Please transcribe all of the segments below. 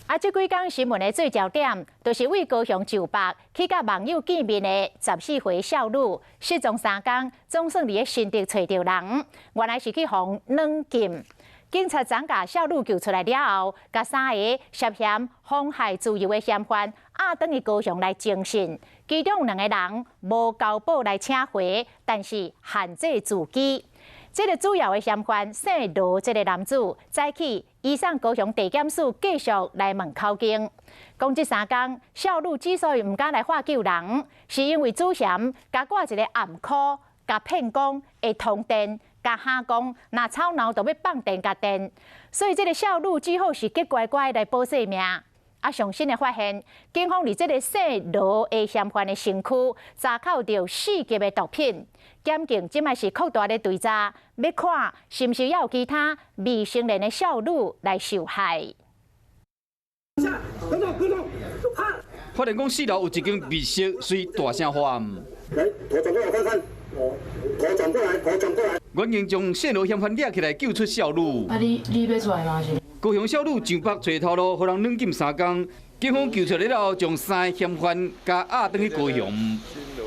啊，這幾工新聞的最焦點，就是對高雄石北去佮網友見面的14歲少女失蹤3工，總算佇咧新竹揣著人，原來是去予軟禁。警察昨共少女救出來了後，共三个涉嫌妨害自由的嫌犯押轉去高雄來偵訊，其中兩个人無交保來請回，但是限制住居。這个主要的嫌犯姓羅，這个男子早起移送高雄地檢署繼續來問口供。講這3工，少女之所以毋敢來喊救人，是因為主嫌共掛一个暗箍，共騙講會通電，共嚇講若吵鬧就欲放電共電，所以這个少女只好是乖乖來保性命。啊，上新的發現，警方佇這个姓羅的嫌犯的身軀查扣著四級的毒品，檢警這擺是擴大咧追查，欲看是毋是猶有其他未成年的少女來受害。等等等等，發現講四樓有一間密室，隨大聲喊。來，頭轉過來看看，頭轉過來，頭轉過來。遠警將姓羅嫌犯掠起來救出少女。啊你，你欲出來嗎？是。高雄少女石北揣頭路，予人軟禁3工，警方救出來了後，將三个嫌犯共押轉去高雄。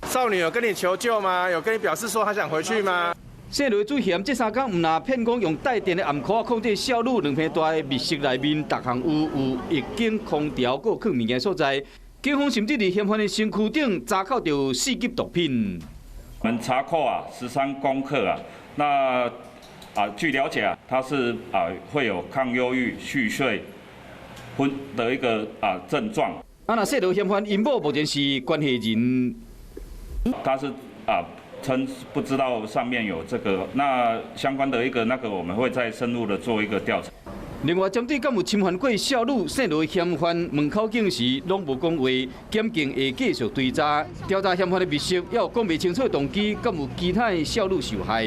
少女有跟你求救嗎？有跟你表示說她想回去嗎？姓羅主嫌這3工毋但騙講用帶電的暗箍控制少女兩坪大的密室內面，逐項有液晶空調、閣放物件所在。警方甚至佇嫌犯的身軀頂查扣著四級毒品。我們查扣啊，13公克啊，那啊，據了解啊，他是啊會有抗憂鬱、嗜睡、昏的一個啊症狀。啊，若姓羅嫌犯𪜶某目前是關係人，他是啊稱不知道上面有這個，那相關的一個那個，我們會再深入的做一個調查。另外，針對敢有侵犯過少女姓羅嫌犯問口供時，攏無講話，檢警會繼續追查調查嫌犯的密室，猶有講袂清楚的動機，敢有其他的少女受害。